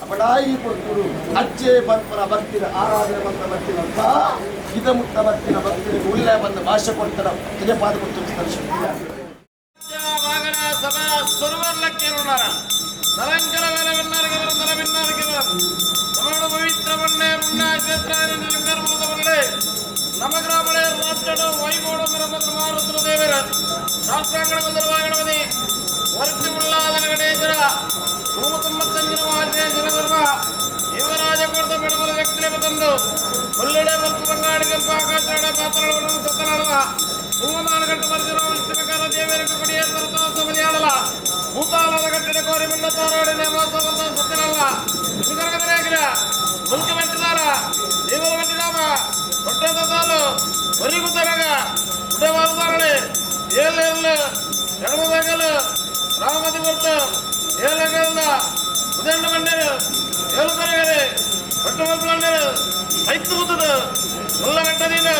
ಪಡಾಯಿ ಪೊರ್ತುಡು ಅಜ್ಜೆ ಪನ್ಪುನ ಭಕ್ತಿನ ಆರಾಧನೆ ಬಂದ ಭಕ್ತಿನಂತ ಇದ ಮುಟ್ಟ ಭಕ್ತಿನ ಭಕ್ತಿನ ಉಳ್ಳೆ ಬಂದ ಭಾಷೆ ಕೊಡ್ತಾರ ತಿಜಪಾದ ಕೊಡ್ತಾರೆ. ವಾಗನ ಸಭಾ ಸುರವರ್ಲಕ್ಕೇರುಣರ ನರಂಕರ ವೆಲವೆನ್ನರಿಗೆ ನರವಿನ್ನರಿಗೆ ತಮಳು ಪವಿತ್ರ ಬಣ್ಣೆ ಪುಣ್ಯ ಕ್ಷೇತ್ರ ಕರ್ಮದ ನಮ್ಮ ಗ್ರಾಮಳೆ ರಾಷ್ಟ್ರಡು ವೈಗೋಡು ಮಿರಮತ್ತು ಮಾರುತ್ರ ದೇವರ ಶಾಸ್ತ್ರಾಂಗಣ ಬಂದರವಾಗಣಪತಿ ವರ್ತಿ ಉಳ್ಳಾದನ ಗಣೇಶರ 195 ವಾದ್ಯ ಯುವರಾಜ ಕೊಡ್ತ ಬಡವರ ವ್ಯಕ್ತಿಲೆ ಬಂದು ಒಳ್ಳೆಡೆ ಬಲ್ಪು ಬಂಗಾಡಿ ಕೆಂಪು ಆಕಾಶಡ ಪಾತ್ರಗಳನ್ನು ಸತ್ತನಡದ ಮೂವನಾಳು ಗಂಟು ಬರ್ತಿರೋ ವಿಷ್ಣುಕಾರ ದೇವರಿಗೆ ಕೊಡಿಯ ಸರತ ಭೂತಾಳದ ಕಟ್ಟಡ ಕೋರಿ ಬಿಂಡ ತಾರಾಡಿ ನೇಮೋತ್ಸವಂತ ಸತ್ತಿನಲ್ಲ ಸುಗರಗದರಾಗಿರ ಮುಲ್ಕ ಮೆಟ್ಟಿದಾರ ದೇವರ ಮೆಟ್ಟಿದಾಮ ಹೊಟ್ಟೆದ ತಾಲು ಒರಿಗುತ್ತರಗ ಉಡವಾರುದಾರಳೆ ಏಳು ಏಳು ಎಡಮಬೇಕಲು ರಾಮತಿ ಕೊಡ್ತು ಏಳು ಉದಂಡ ಮಂಡರು ಏಳು ಕರೆಗರೆ ಹೊಟ್ಟೆ ಮಕ್ಕಳು ಐತು ಕೂತದು ಮುಲ್ಲ ಗಂಟ ನೀನು.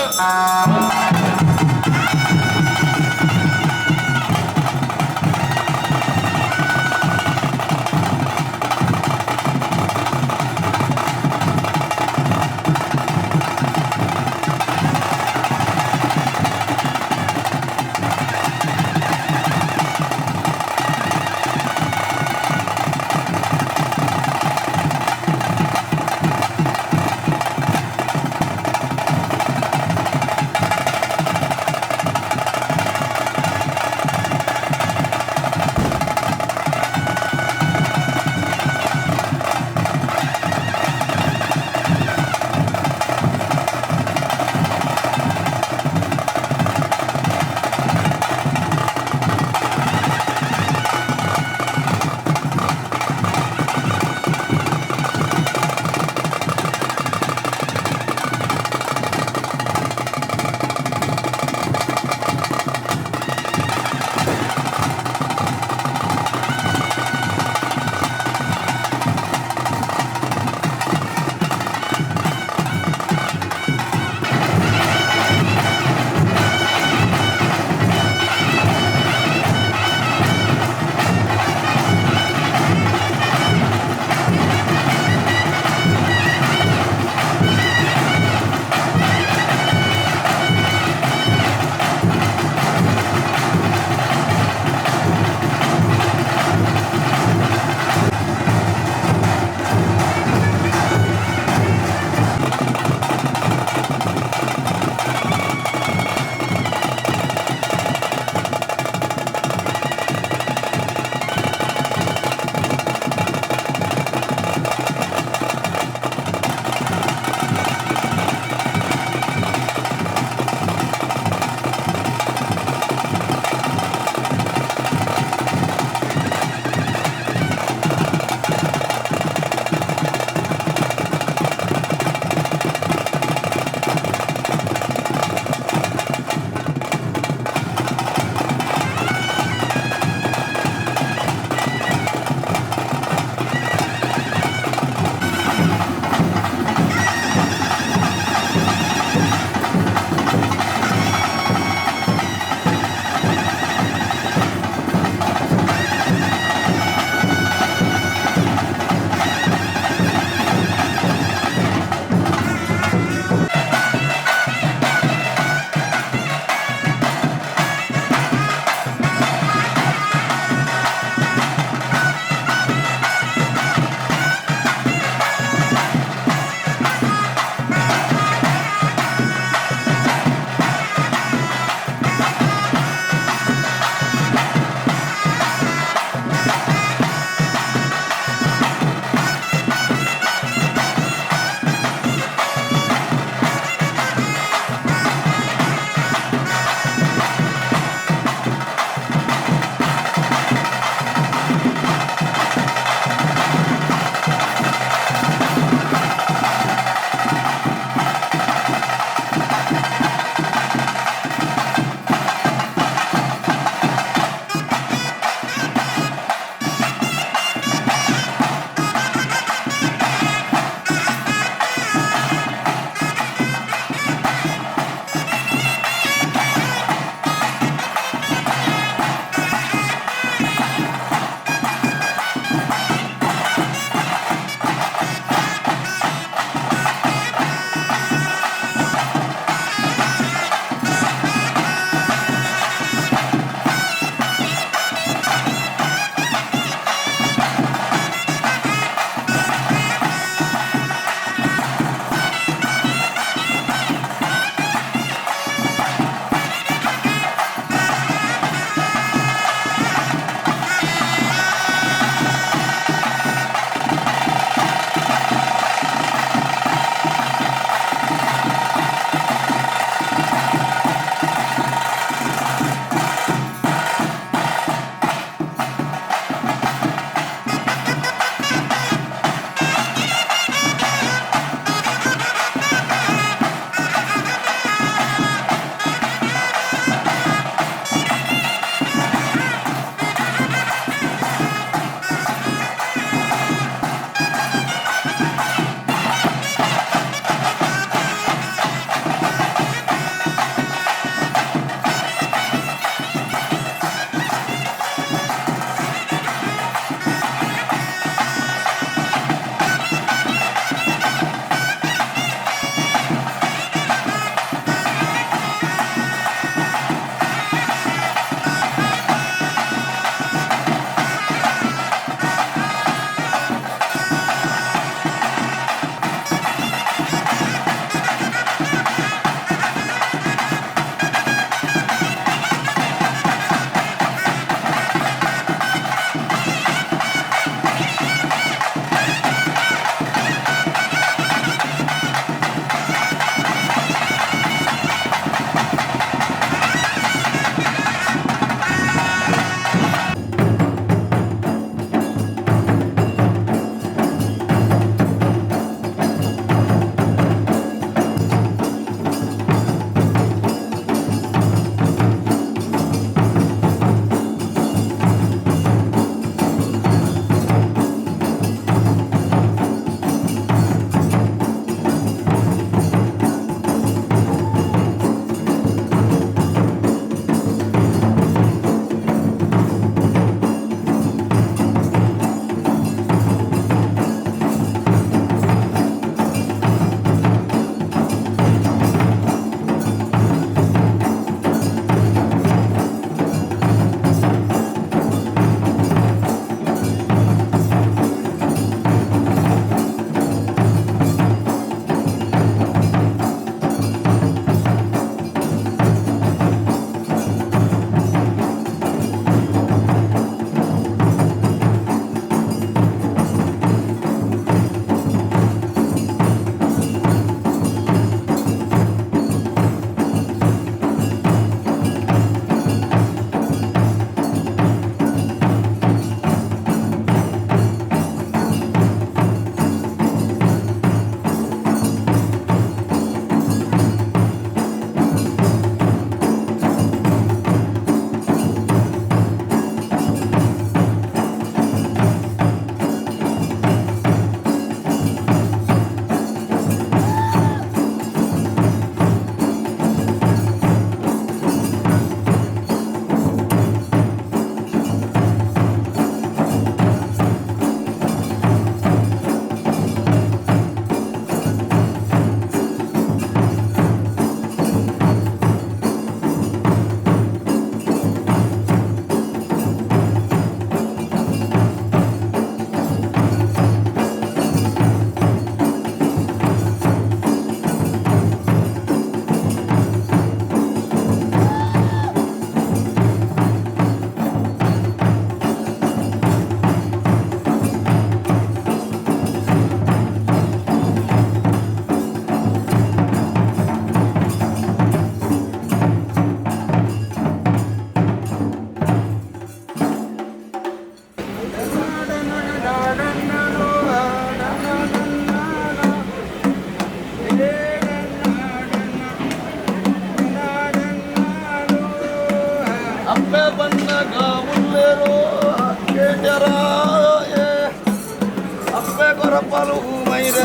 ಕೊರಪಲು ಮೈರ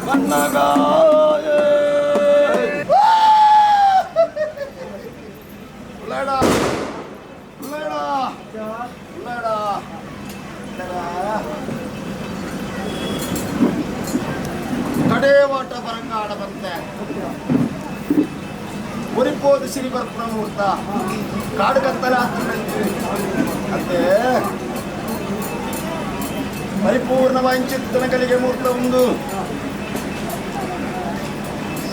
ಬನ್ನಗಾಯ ಉಳ್ಳಾಡ ಉಳ್ಳಾಡ ಉಳ್ಳಾಡ ಕಡೇವಾಟ ಬರಂಗಾಡ ಬಂತೆ ಉರಿಪೋದು ಸಿರಿ ಬರ್ಪುನ ಮುಹೂರ್ತ ಕಾಡು ಕತ್ತಲೆ ಆತಂತೆ ಅಂತೆ ಪರಿಪೂರ್ಣವಾಂಚಿತ್ತನ ಕಲಿಗೆ ಮೂರ್ತ ಒಂದು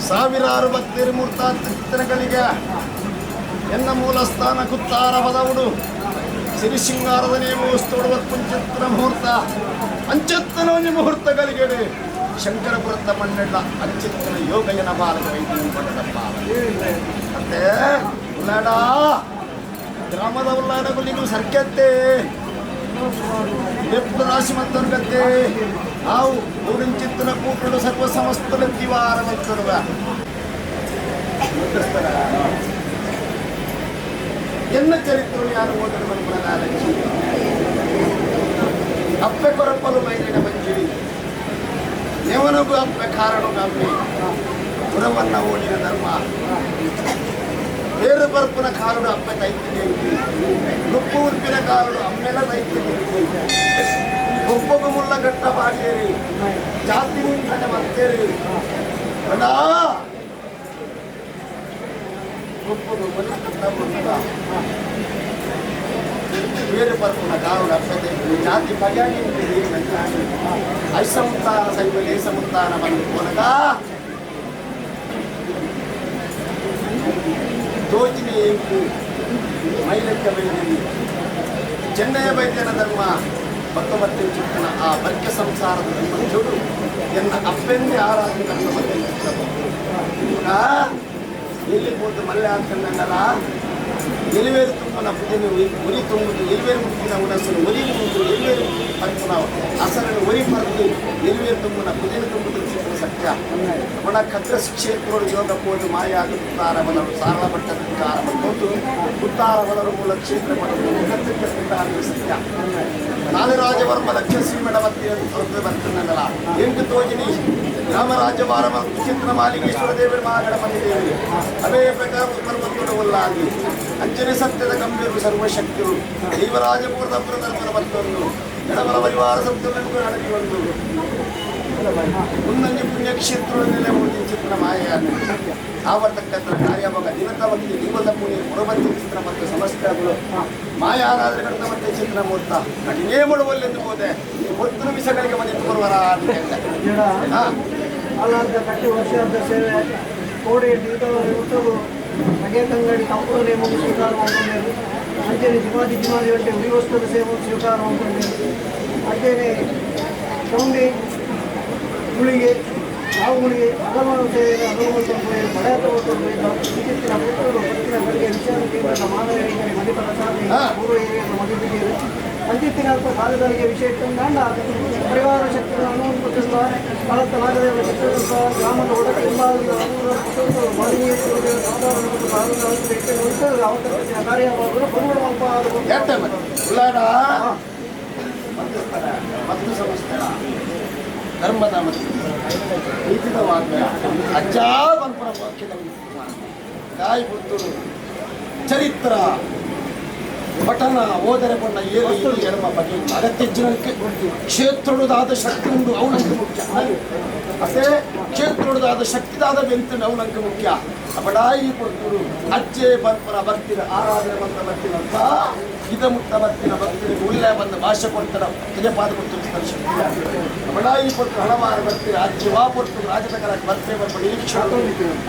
ಸಾವಿರಾರು ಭಕ್ತರು ಮೂರ್ತ ಚಿತ್ತನಗಳಿಗೆ ಎನ್ನ ಮೂಲ ಸ್ಥಾನ ಕುತ್ತಾರ ಪದವುಡು ಸಿರಿ ಸಿಂಗಾರದ ನೀವು ತೋಡುವ ಪುಂಚಿತ್ರ ಮುಹೂರ್ತ ಅಂಚತ್ತನ ಒಂಜಿ ಮುಹೂರ್ತ ಕಲಿಗೆಡೆ ಶಂಕರಪುರತ್ತ ಮಣ್ಣೆಡ್ಲ ಅಂಚಿತ್ತನ ಯೋಗಯನ ಬಾಲಕ ವೈದ್ಯ ಪಡೆದಪ್ಪ ಅಂತೆ ಉಲ್ಲಾಡ ಗ್ರಾಮದ ಉಲ್ಲಾಡಗಳು ಸರ್ಕತ್ತೆ ಎಪ್ಪು ರಾಶಿ ಮಂತರ್ಗತ್ತೆ ನಾವು ಊರಿಂಚಿತ್ತನ ಕೂಟಡು ಸರ್ವ ಸಮಸ್ತಲ ದಿವಾರ ಮಂತರುವ ಎನ್ನ ಚರಿತ್ರೆ ಯಾರು ಓದಲು ಬಂದ್ಬಿಡಲಾಲಚ್ಚಿ ಅಪ್ಪೆ ಕೊರಪ್ಪಲು ಮೈಲಿನ ಮಂಜಿರಿ ನೆವನಗು ಅಪ್ಪೆ ಕಾರಣು ಅಮ್ಮೆ ಪುರವನ್ನ ಓಡಿನ ಧರ್ಮ ಬೇರು ಬರ್ಪುನ ಕಾರುಡು ಅಪ್ಪೆ ತೈತಿಗೆ ನುಪ್ಪು ಉರ್ಪಿನ ಕಾರುಡು ಅಮ್ಮೆಲ ತೈತಿಗೆ ಒಪ್ಪಗು ಮುಲ್ಲ ಗಟ್ಟ ಬಾಡಿಯರಿ ಜಾತಿ ನಿಂತನೆ ಮತ್ತೇರಿ ಅಣ್ಣ ಒಪ್ಪಗು ಮುಲ್ಲ ಗಟ್ಟ ಮುಲ್ಲ ಬೇರು ಬರ್ಪುನ ಕಾರುಡು ಅಪ್ಪೆ ತೈತಿಗೆ ಜಾತಿ ಪರ್ಯಾಗಿ ಐಸಮುತ್ತಾನ ಸೈವ ಲೇಸಮುತ್ತಾನ ಬಂದು ಪೋನಗ ತೋಜಿನ ಏಂಕು ಮೈಲೆಕ್ಕ ಬೈದಿರಿ ಚೆನ್ನಯ್ಯ ವೈದ್ಯನ ಧರ್ಮ ಬತ್ತಮತ್ತೆ ಚಿಕ್ಕನ ಆ ಬರ್ಕೆ ಸಂಸಾರದ ಧರ್ಮ ಎನ್ನ ಅಪ್ಪೆಂದೇ ಆರಾಧನೆ ಕನ್ನ ಮತ್ತೆ ಎಲ್ಲಿ ಕೂತು ಮಲ್ಲೆ ಆಗ್ತಂದಲ್ಲ ಎಲಿವೇರು ತುಂಬನ ಪುದೆನು ಉರಿ ತುಂಬುದು ಎಲಿವೇರು ಮುಟ್ಟಿನ ಉಣಸಲು ಉರಿ ಮುಂದು ಎಲಿವೇರು ಪರ್ಪುನ ಅಸರನ್ನು ಉರಿ ಪರ್ದು ಎಲಿವೇರು ತುಂಬನ ಪುದೆನು ತುಂಬುದು ಚಿತ್ರ ಸತ್ಯ ಒಣ ಕದ್ರ ಕ್ಷೇತ್ರೋಡು ಯೋಗ ಪೋದು ಮಾಯಾಗ ಉತ್ತಾರ ಬಲರು ಸಾರಳ ಭಟ್ಟ ಉತ್ತಾರ ಬಂದು ಉತ್ತಾರ ಬಲರು ಮೂಲ ಕ್ಷೇತ್ರ ಪಡೆದು ಕತ್ತಕ್ಕೆ ಸತ್ಯ ನಾಗರಾಜವರ್ಮ ಲಕ್ಷ ಶ್ರೀಮಠವತ್ತಿ ಬರ್ತನ್ನಲ್ಲ ಎಂಟು ತೋಜಿನಿ ರಾಮರಾಜ್ಯವಾರ ಚಿತ್ರ ಮಾಲಿಂಗೇಶ್ವರ ದೇವರ ಮಹಾಗಣಪತಿ ದೇವರು ಅವೇ ಪ್ರಕಾರ ಪರ್ವತುಡವುಲ್ಲಾಗಿ ಅಂಜನೆ ಸತ್ಯದ ಗಂಭೀರು ಸರ್ವಶಕ್ತಿರು ದೇವರಾಜಪುರದ ಧರ್ಮದ ಮತ್ತೊಂದು ಎಡಬಲ ಪರಿವಾರ ಸಪ್ತಮೆಂಬು ನಡಗಿ ಒಂದು ಮುಂದಂಜಿ ಪುಣ್ಯಕ್ಷೇತ್ರ ನೆಲೆ ಮೂರ್ತಿ ಚಿತ್ರ ಮಾಯೆಯನ್ನು ಆವರ್ತಕ್ಕಂಥ ಕಾರ್ಯವಾಗ ದಿನದ ಭಕ್ತಿ ದೀವದ ಪುಣ್ಯ ಪುರಬತ್ತಿ ಚಿತ್ರ ಮತ್ತು ಸಮಸ್ಯೆಗಳು ಮಾಯಾರಾದ್ರೆ ಕಡತ ಮತ್ತೆ ಚಿತ್ರ ಮೂರ್ತ ಕಡಿಮೆ ಮಾಡುವಲ್ಲೆಂದು ಹೋದೆ ಈ ಹೊತ್ತು ನಿಮಿಷಗಳಿಗೆ ಮನೆ ಬರುವರ ಅಂತ ಅಲ್ಲಾರ್ದ ಕಟ್ಟಿ ವರ್ಷದ ಸೇವೆ ಕೋಡಿ ಉತ್ತರು ಅಗೆ ತಂಗಡಿ ಕಂಪುರ ನೇಮು ಸ್ವೀಕಾರ ಮಾಡ್ಕೊಂಡೇರು ಅಂಚನೆ ಜಿಮಾದಿ ಜಿಮಾದಿ ಹೊಟ್ಟೆ ಉರಿವಸ್ತದ ಸೇವೆ ಸ್ವೀಕಾರ ಮಾಡ್ಕೊಂಡೇರು ಅಂಚನೆ ಚೌಂಡಿ ಗುಳಿಗೆ ನಾವು ಗುಳಿಗೆ ಅಗಮನ ಸೇವೆ ಅಗಮ ಬಡಾತ ಚಿತ್ತಿನ ಪುತ್ರರು ಪತ್ತಿನ ಗಳಿಗೆ ವಿಚಾರ ಕೇಂದ್ರದ ಮಾನವರಿಗೆ ಮಣಿಪರ ಸಾಧನೆ ಪೂರ್ವ ಹಿರಿಯರ ಮದುವೆಗೆ ಅಂಚಿತ್ತಿನ ಅರ್ಥ ಸಾಧಗಳಿಗೆ ವಿಶೇಷ ತಂಡ ಪರಿವಾರ ಶಕ್ತಿಗಳ ಅನುಕೂಲ ಭಾರತ ಶಕ್ತಿಗಳ ಗ್ರಾಮದ ಒಡಕ ಮತ್ತು ಸಮಸ್ತ ಧರ್ಮದ ಮತ್ತು ನೀತಿದ ವಾಕ್ಯ ಅಜ್ಜಾ ಬಂಪರ ವಾಕ್ಯದ ಕಾಯಿ ಪುತ್ತೂರು ಚರಿತ್ರ ಪಠನ ಓದರೆ ಬಣ್ಣ ಏಳು ಏಳು ಎಡಮ ಬಗೆ ಅಗತ್ಯ ಜನಕ್ಕೆ ಕ್ಷೇತ್ರದಾದ ಶಕ್ತಿ ಉಂಡು ಅವನಂಕ ಮುಖ್ಯ. ಅದೇ ಕ್ಷೇತ್ರದಾದ ಶಕ್ತಿದಾದ ಬೆಂತು ಅವನಂಕ ಮುಖ್ಯ. ಅಪಡಾಯಿ ಕೊಡ್ತುರು ಅಜ್ಜೆ ಬರ್ಪರ ಭಕ್ತಿರ ಆರಾಧನೆ ಬಂದ ಬರ್ತಿನಂತ ಇದ ಮುಟ್ಟ ಬರ್ತಿನ ಭಕ್ತರಿಗೆ ಉಲ್ಲೆ ಬಂದ ಭಾಷೆ ಕೊಡ್ತಾರ ಪಾದ ಕೊಡ್ತಾರೆ ಶಕ್ತಿ. ಅಪಡಾಯಿ ಕೊಡ್ತು ಹಣವಾರ ಬರ್ತೀರ ಅಜ್ಜಿ ವಾ ಕೊಡ್ತು ರಾಜತಕರ ಬರ್ತೆ ಬರ್ಪ ನಿರೀಕ್ಷೆ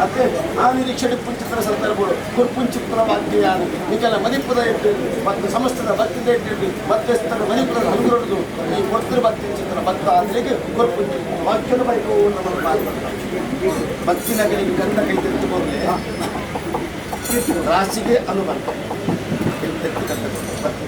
ಅದೇ ಆ ನಿರೀಕ್ಷೆ ಪುಂಚಿತ್ರ ಸಂದರ್ಭಗಳು ಕುರ್ಪುಂಚಿತ್ರ ವಾಕ್ಯ ನಿಖಲ ಮದಿಪುದ ಇಟ್ಟು ಮತ್ತು ಸಮಸ್ತದ ಭಕ್ತಿದ ಇಟ್ಟಿರ್ಲಿ ಮಧ್ಯಸ್ಥರ ಮದಿಪುದ ಹಂಗುರೊಡೆದು ಈ ಕೊಡ್ತಿರು ಭಕ್ತಿ ಚಿತ್ರ ಭಕ್ತ ಅಂದ್ರೆ ಕುರ್ಪುಂಚಿತ್ರ ವಾಕ್ಯದ ಪರಿಪೂರ್ಣ ಭಕ್ತಿ ನಗರಿಗೆ ಗಂಧ ಕೈ ತೆಗೆದುಕೊಂಡ್ರೆ ರಾಶಿಗೆ ಅನುಬಂಧ. ಭಕ್ತಿ.